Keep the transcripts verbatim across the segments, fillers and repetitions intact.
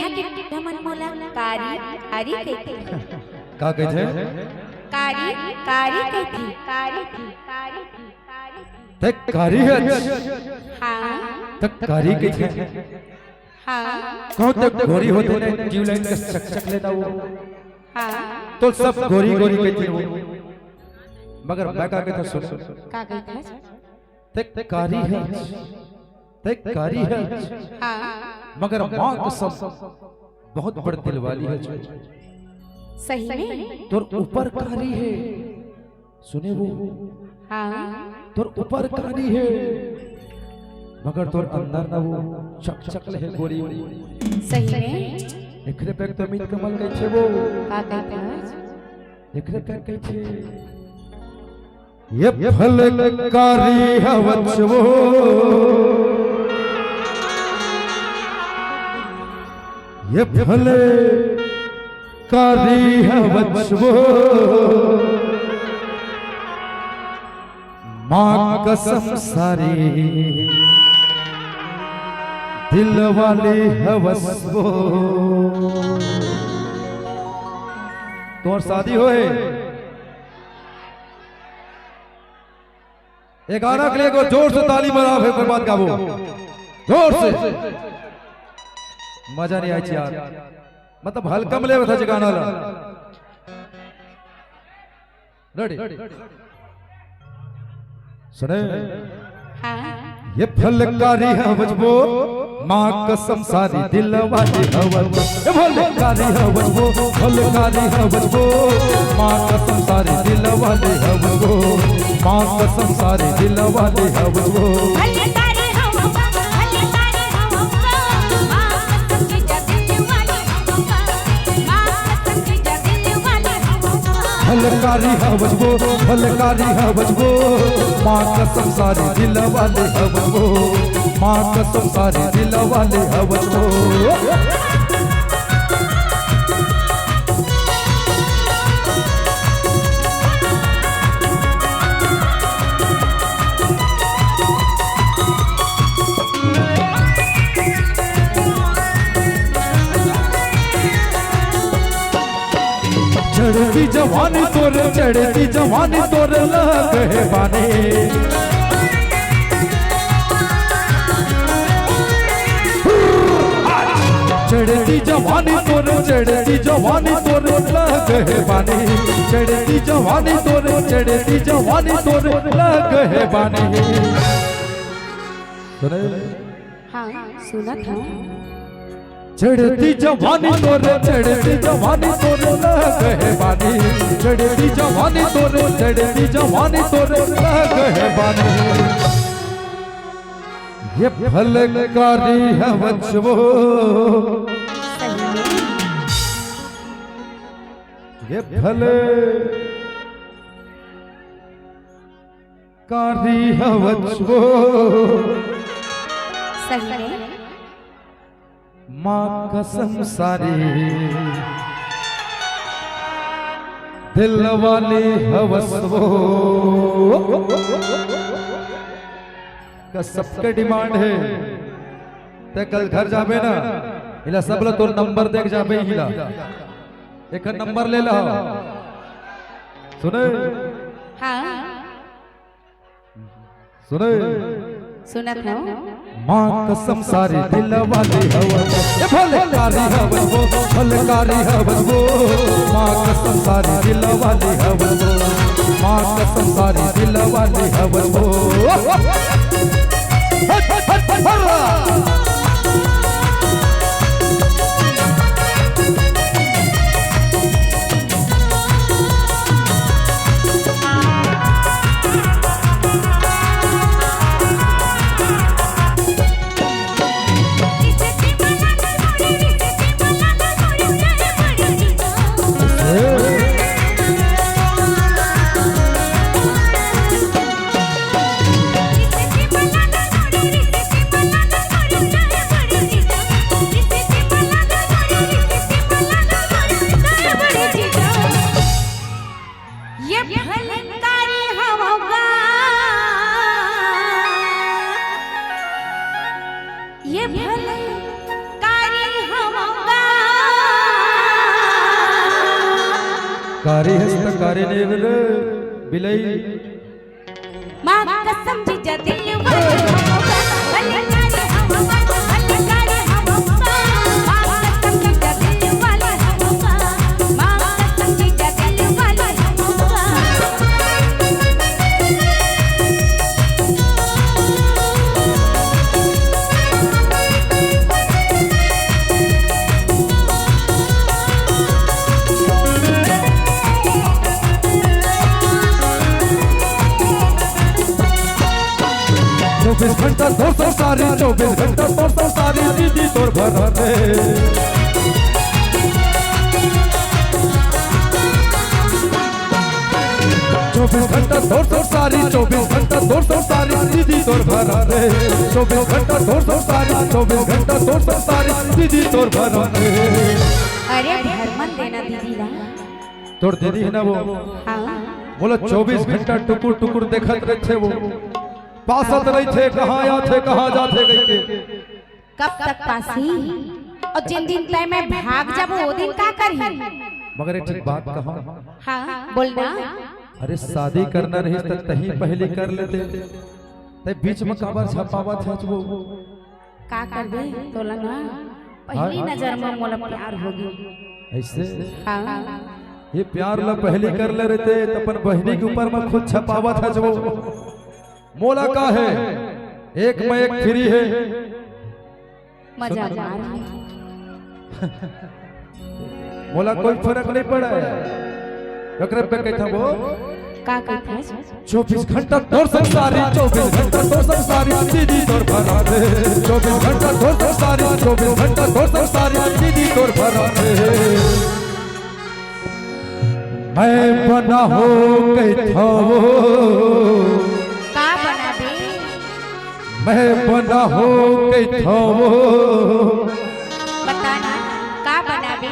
के हमन मोला कारी, कारी कहिथे। का कहिथे? कारी, कारी कहिथे। कारी, कारी, कारी, कारी। ते कारी हच। हाँ। ते कारी कहिथे। हाँ। कहूँ ते गोरी होते ने, ट्यूबलाइट के चकचक लेना वो। हाँ। तो सब गोरी, गोरी कहिथे वो। मगर मैं का कहिथे सुन। का कहिथे? ते कारी हच, ते कारी हच। हाँ। मगर माँ कसम, बहुत बड़ दिल वाली हच। सही में? तोर ऊपर कारी हे, सुने वो। हाँ। तोर ऊपर कारी हे, मगर तोर अंदर ना वो चकचक ले हे गोरी। सही में? एकरे पैर तो मीत कमल कहिथे वो। का कहिथे? एकरे पैर कहिथे। ये फलकारी हवच वो, ये फलकारी हवच वो, माँ कसम सारी दिल वाली हवच वो। तोर शादी होए, ये गाना के लिए एक बार जोर से ताली बजाओ, फिर बात गाओ जोर से। मजा नहीं आइस यार, मतलब हल्का में लेवे था जे गाना ला। रेडी, सुने। हाँ। ये फलकारी हवच वो, माँ कसम सारी दिल वाली हवच वो। ये फलकारी हवच वो, फलकारी हवच वो, माँ कसम सारी दिल वाली हवच वो, माँ कसम सारी दिल वाली हवच वो। फलकारी हवच वो, फलकारी हवच वो, माँ कसम की दिल वाली हवच वो, माँ कसम की दिल वाली हवच वो। फलकारी हवच वो, फलकारी हवच वो, माँ कसम सारी दिल वाली हवच वो, माँ कसम सारी दिल वाली हवच वो। चढ़ती जवानी तोर, चढ़ती जवानी तोर लगे बानी। चढ़ती जवानी तोर, चढ़ती जवानी तोर लगे बानी। चढ़ती जवानी तोर, चढ़ती जवानी तोर लगे बानी। सुने? हाँ, सुनत हूँ। चढ़ती जवानी तोर, चढ़ती जवानी तोर लगे बानी। चढ़ती जवानी तोर, चढ़ती जवानी तोर लगे बानी। ये फलकारी हवच वो, सही में। ये फलकारी हवच वो। सही में। माँ कसम सारी दिल वाली हवच वो। का सबके डिमांड हे, ते कल घर जाबे ना, इला सब ला तोर नंबर देख जाबे इला, एक नंबर ले ला। सुने? हाँ। सुने? सुनत हूँ। माँ कसम सारी दिल वाली हवच। ये फलकारी हवच वो, फलकारी हवच वो। माँ कसम सारी दिल वाली हवच वो। माँ कसम सारी दिल वाली हवच वो। हट, हट, हट, हट, हट। कारी हस्त कारी नेवल बिलई। माँ कसम जीजा दिल वाले हमका, बलिहारी हमका, बलिहारी हमका। माँ कसम जीजा दिल वाले हमका, माँ कसम जीजा दिल वाले हमका। चौबीस घंटा तोर संसारी, चौबीस घंटा तोर संसारी, दीदी तोर भरा रे। चौबीस घंटा तोर संसारी, चौबीस घंटा तोर संसारी, दीदी तोर भरा रे। चौबीस घंटा तोर संसारी, चौबीस घंटा तोर संसारी, दीदी तोर भरा रे। अरे भर मन देना दीदी ला। तोर दीदी हे ना वो, हाँ। बोला चौबीस घंटा टुकुर टुकुर देखत रहिथे वो, पासत रहिथे, कहाँ आथे, कहाँ जाथे कहिके। कब तक पासी? अउ जिन दिन तय मैं भाग जाबो, ओ दिन का करही? मगर एक ठिक बात कहूँ। हाँ, बोलना। अरे, शादी करना रहिस त तहीं पहली कर लेते, तय बीच में काबर झपावत हस वो? का करबे, तोला ना पहली हाँ? नजर में मोला प्यार होगे। ऐसे? हाँ। ये प्यार ला पहली कर ले रहिते, त अपन बहिनी के ऊपर में खुद झपावत हस वो। मोला का हे, एक में एक फ्री हे। मजा मार ले। मोला कोई फरक नहीं पड़े। ओकरे पे कहता वो। का कहता है? चौबीस घंटा तोर संसारी, चौबीस घंटा तोर संसारी, दीदी तोर भरा रे। चौबीस घंटा तोर संसारी, चौबीस घंटा तोर संसारी, दीदी तोर भरा रे। मैं बना हो कहथव। का बना बे? मैं बना हो कहथव। बता ना, का बना बे?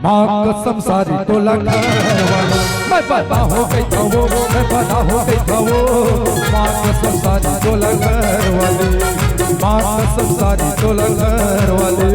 माँ कसम सारी तोला घर वाली। मैं बना हो कहथव, मैं बना हो कहथव। माँ कसम सारी तोला घर वाली। माँ कसम सारी तोला घर वाली।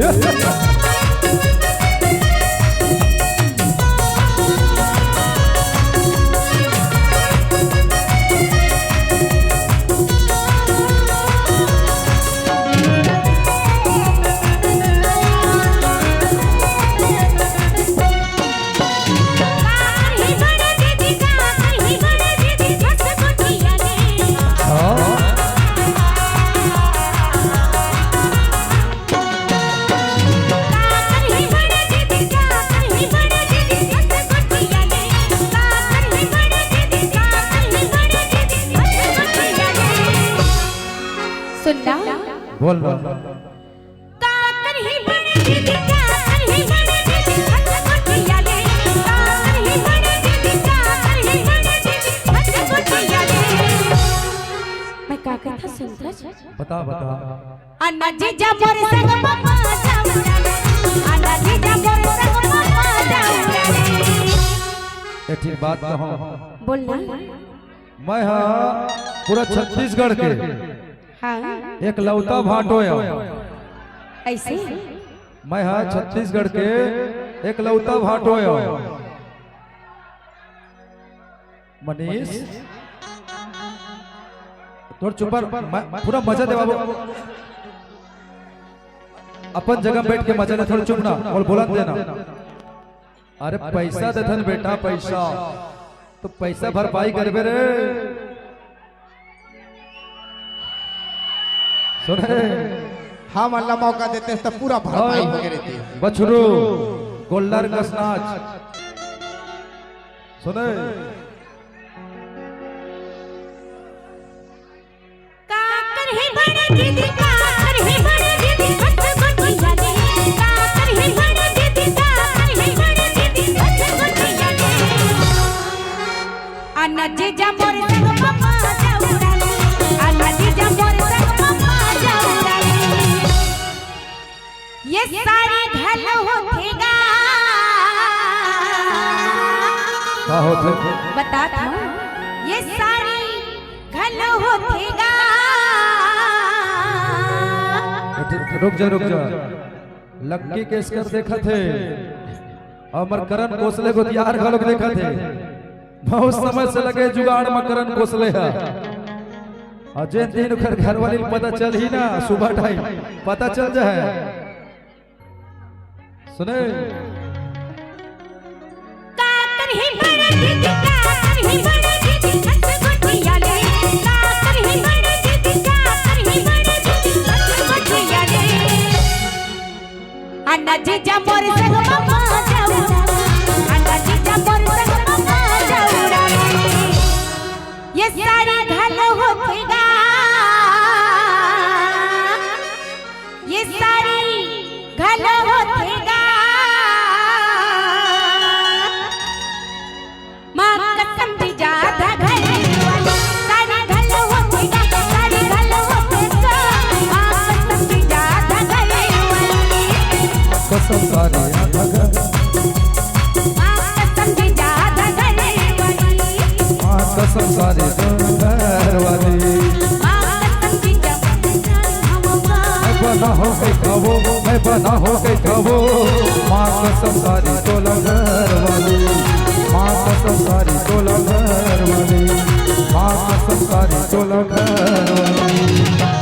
सुनना। बोल ना। मैं का कहता सुनता? बता, बता। आना जीजा मोर संग ममा जाऊंगा रे। आना जीजा मोर संग ममा जाऊंगा रे। एक ठिक बात कहूँ। बोल ना। मैं हा पूरा छत्तीसगढ़ के हाँ। एकलौता भांटो आंव। ऐसे? मैं हा छत्तीसगढ़ के एकलौता भांटो आंव। मनीष, थोड़ा चुप रह, म-, पूरा मजा दे बाबू। अपन जगह में बैठ के मजा ले, थोड़ा चुप ना, बोल, बोलन देना। अरे पैसा देथन बेटा, पैसा, तो पैसा भरपाई करबे रे। सुने? हमन ला मौका देते त पूरा भरपाई ओए। होगे रहितिस। बछरू, गोल्लर कस नाच। सुने? का करही बड़े दीदी, का करही बड़े दीदी, हंस गोटिया ले। का करही बड़े दीदी, का करही बड़े दीदी, हंस गोटिया ले। आना जीजा मोर संग ममा जाऊंगा रे। आना जीजा मोर संग ममा जाऊंगा रे। ये सारी घलो होथे गा। का होथे? बतात हंव। ये सारी घलो होथे गा। रुक जा, रुक जा। लक्की केसकर देखत हे। हमर करण कोसले गोतियार घलोक देखत हे। बहुत समय से लगे जुगाड़ म करण कोसले ह। अउ जेन दिन ओकर घरवाली ल पता चलही ना, सुबह टाइम पता चल जाए। सुने। का करही बड़े दीदी, का करही बड़े दीदी, छठ गोठिया ले। का करही बड़े दीदी, का करही बड़े दीदी, छठ गोठिया ले। आना जीजा मोर संग मा जाऊ, आना जीजा मोर संग मा जाऊ रे। ये सारी घलो होथे गा, ये सारी घलो होथे गा। माँ कसम जीजा धगल वाली, सारी घलो होथे गा, सारी घलो होथे गा। माँ कसम जीजा धगल वाली। कसम सारी आधा घर। माँ कसम जीजा धगल वाली। माँ कसम सारी घर वाली। माँ कसम जीजा धगल वाली। मैं बना हो के खावो, मैं बना हो के खावो। माँ कसम सारी तोला घर वाली। माँ कसम सारी तोला घर वाली। माँ कसम सारी तोला घर वाली।